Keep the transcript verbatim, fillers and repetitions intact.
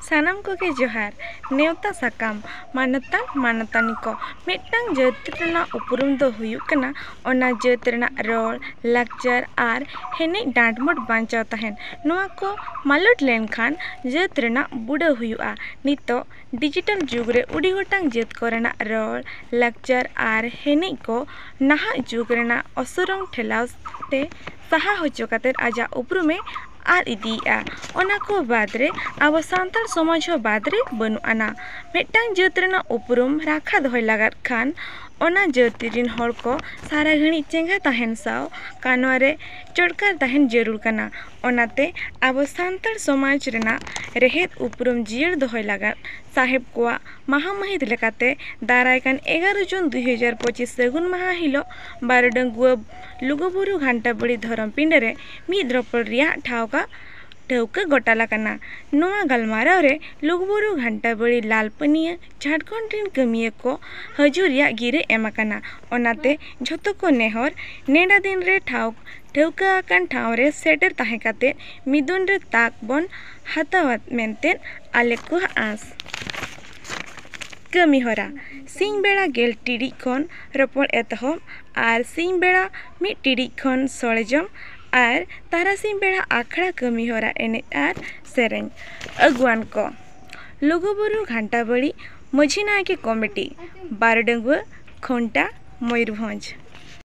ᱥᱟᱱᱟᱢ ᱠᱚᱜᱮ ᱡᱚᱦᱟᱨ᱾ ᱱᱮᱣᱛᱟ ᱥᱟᱠᱟᱢ, ᱢᱟᱱᱚᱛᱟᱱ ᱢᱟᱱᱚᱛᱟᱱᱤ ᱠᱚ, ᱢᱤᱫᱴᱟᱝ ᱡᱟᱹᱛ ᱨᱮᱱᱟᱜ ᱩᱯᱨᱩᱢ ᱫᱚ ᱦᱩᱭᱩᱜ ᱠᱟᱱᱟ ᱚᱱᱟ ᱡᱟᱹᱛ ᱨᱮᱱᱟᱜ ᱨᱚᱲ, ᱞᱟᱠᱪᱟᱨ ᱟᱨ ᱮᱱᱮᱡ ᱰᱟᱸᱰᱢᱚᱴ ᱵᱟᱧᱪᱟᱣ ᱛᱟᱦᱮᱱ᱾ ᱱᱚᱣᱟ ᱠᱚ ᱢᱟᱞᱚᱴ ᱞᱮᱱᱠᱷᱟᱱ ᱡᱟᱹᱛ ᱨᱮᱱᱟᱜ ᱵᱩᱰᱟᱹ ᱦᱩᱭᱩᱜᱼᱟ᱾ ᱱᱤᱛᱚᱜ ᱰᱤᱡᱤᱴᱟᱞ ᱡᱩᱜᱽ ᱨᱮ ᱟᱹᱰᱤ ᱜᱚᱴᱟᱝ ᱡᱟᱹᱛ ᱠᱚᱨᱮᱱᱟᱜ ᱨᱚᱲ, ᱞᱟᱠᱪᱟᱨ ᱟᱨ ᱮᱱᱮᱡ ᱠᱚ ᱱᱟᱦᱟᱜ ᱡᱩᱜᱽ ᱨᱮᱱᱟᱜ ᱚᱥᱚᱨᱚᱝ ᱴᱷᱮᱞᱟᱣ ᱛᱮ ᱥᱟᱦᱟ ᱦᱚᱪᱚ ᱠᱟᱛᱮ ᱟᱡᱟᱜ ᱩᱯᱨᱩᱢᱮ ᱟᱫ ᱤᱫᱤᱭᱮᱫᱼᱟ᱾ ᱚᱱᱟ ᱠᱚ ᱵᱟᱫᱽ ᱨᱮ ᱟᱵᱚ ᱥᱟᱱᱛᱟᱲ ᱥᱚᱢᱟᱡᱽ ᱦᱚᱸ ᱵᱟᱫᱽ ᱨᱮ ᱵᱟᱹᱱᱩᱜ ᱟᱱᱟ᱾ ᱢᱤᱫᱴᱟᱝ ᱡᱟᱹᱛ ᱨᱮᱱᱟᱜ ᱩᱯᱨᱩᱢ ᱨᱟᱠᱷᱟ ᱫᱚᱦᱚᱭ ᱞᱟᱜᱟᱫ ᱠᱷᱟᱱ ᱚᱱᱟ ᱡᱟᱹᱛ ᱨᱮᱱ ᱦᱚᱲ ᱠᱚ ᱥᱟᱨᱟ ᱜᱷᱟᱹᱲᱤᱡ ᱪᱮᱸᱜᱷᱟ ᱛᱟᱦᱮᱱ ᱥᱟᱶ ᱠᱟᱱᱣᱟ ᱨᱮ ᱪᱚᱴᱠᱟᱨ ᱛᱟᱦᱮᱱ ᱡᱟᱹᱨᱩᱲ ᱠᱟᱱᱟ᱾ ᱚᱱᱟᱛᱮ ᱟᱵᱚ ᱥᱟᱱᱛᱟᱲ ᱥᱚᱢᱟᱡᱽ ᱨᱮᱱᱟᱜ ᱨᱮᱦᱮᱫ ᱩᱯᱨᱩᱢ ᱡᱤᱭᱟᱹᱲ ᱫᱚᱦᱚᱭ ᱞᱟᱜᱟᱫ ᱥᱟᱦᱮᱵᱽ ᱠᱚᱣᱟᱜ ᱢᱟᱦᱟ ᱢᱟᱹᱦᱤᱛ ᱞᱮᱠᱟᱛᱮ ᱫᱟᱨᱟᱭ ᱠᱟᱱ ᱮᱜᱟᱨᱚ ᱡᱩᱱ ᱫᱩᱭ ᱦᱟᱡᱟᱨ ᱯᱚᱸᱪᱤᱥ ᱥᱟᱹᱜᱩᱱ ᱢᱟᱦᱟ ᱦᱤᱞᱳᱜ ᱵᱟᱨᱚ ᱰᱟᱺᱜᱩᱣᱟᱹ ᱞᱩᱜᱩᱵᱩᱨᱩ ᱜᱷᱟᱱᱴᱟ ᱵᱟᱲᱤ ᱫᱷᱚᱨᱚᱢ ᱯᱤᱸᱰᱟᱹ ᱨᱮ ᱢᱤᱫ ᱨᱚᱯᱚᱲ ᱨᱮᱭᱟᱜ ᱴᱷᱟᱶ ᱠᱟ ᱴᱷᱟᱹᱣᱠᱟᱹ ᱜᱚᱴᱟ ᱟᱠᱟᱱᱟ᱾ ᱱᱚᱣᱟ ᱜᱟᱞᱢᱟᱨᱟᱣ ᱨᱮ ᱞᱩᱜᱩᱵᱩᱨᱩ ᱜᱷᱟᱱᱴᱟ ᱵᱟᱲᱤ ᱞᱟᱞᱯᱟᱹᱱᱤᱭᱟᱹ ᱡᱷᱟᱲᱠᱷᱚᱸᱰ ᱨᱮᱱ ᱠᱟᱹᱢᱤᱭᱟᱹ ᱠᱚ ᱦᱤᱡᱩᱜ ᱨᱮᱭᱟᱜ ᱜᱤᱨᱟᱹ ᱮᱢ ᱟᱠᱟᱱᱟ᱾ ᱚᱱᱟᱛᱮ ᱡᱷᱚᱛᱚ ᱠᱚ ᱱᱮᱦᱚᱨ ᱱᱮᱰᱟ ᱫᱤᱱ ᱨᱮ ᱴᱷᱟᱶ ᱴᱷᱟᱹᱣᱠᱟᱹ ᱟᱠᱟᱱ ᱴᱷᱟᱶ ᱨᱮ ᱥᱮᱴᱮᱨ ᱛᱟᱦᱮᱸ ᱠᱟᱛᱮ ᱢᱤᱫᱩᱱ ᱨᱮ ᱛᱟᱠ ᱵᱚᱱ ᱦᱟᱛᱟᱣᱟ ᱢᱮᱱᱛᱮ ᱟᱞᱮ ᱠᱚᱣᱟᱜ ᱟᱸᱥ᱾ ᱠᱟᱹᱢᱤ ᱦᱚᱨᱟ᱾ ᱥᱤᱧ ᱵᱮᱲᱟ ᱜᱮᱞ ᱴᱤᱲᱤᱡ ᱠᱷᱚᱱ ᱨᱚᱯᱚᱲ ᱮᱛᱚᱦᱚᱵ ᱟᱨ ᱥᱤᱧ ᱵᱮᱲᱟ ᱢᱤᱫ ᱴᱤᱲᱤᱡ ᱠᱷᱚᱱ ᱥᱚᱲᱮ ᱡᱚᱢ ᱟᱨ ᱛᱟᱨᱟᱥᱤᱧ ᱵᱮᱲᱟ ᱟᱠᱷᱲᱟ ᱠᱟᱹᱢᱤ ᱦᱚᱨᱟ ᱮᱱᱮᱡ ᱟᱨ ᱥᱮᱨᱮᱧ᱾ ᱟᱹᱜᱩᱣᱟᱱ ᱠᱚ ᱞᱩᱜᱩᱵᱩᱨᱩ ᱜᱷᱟᱱᱴᱟ ᱵᱟᱲᱤ ᱢᱟᱹᱡᱷᱤ ᱱᱟᱭᱠᱮ ᱠᱚᱢᱤᱴᱤ, ᱵᱟᱨᱚ ᱰᱟᱺᱜᱩᱣᱟᱹ, ᱠᱷᱩᱱᱴᱟ, ᱢᱚᱭᱩᱨᱵᱷᱚᱸᱡᱽ᱾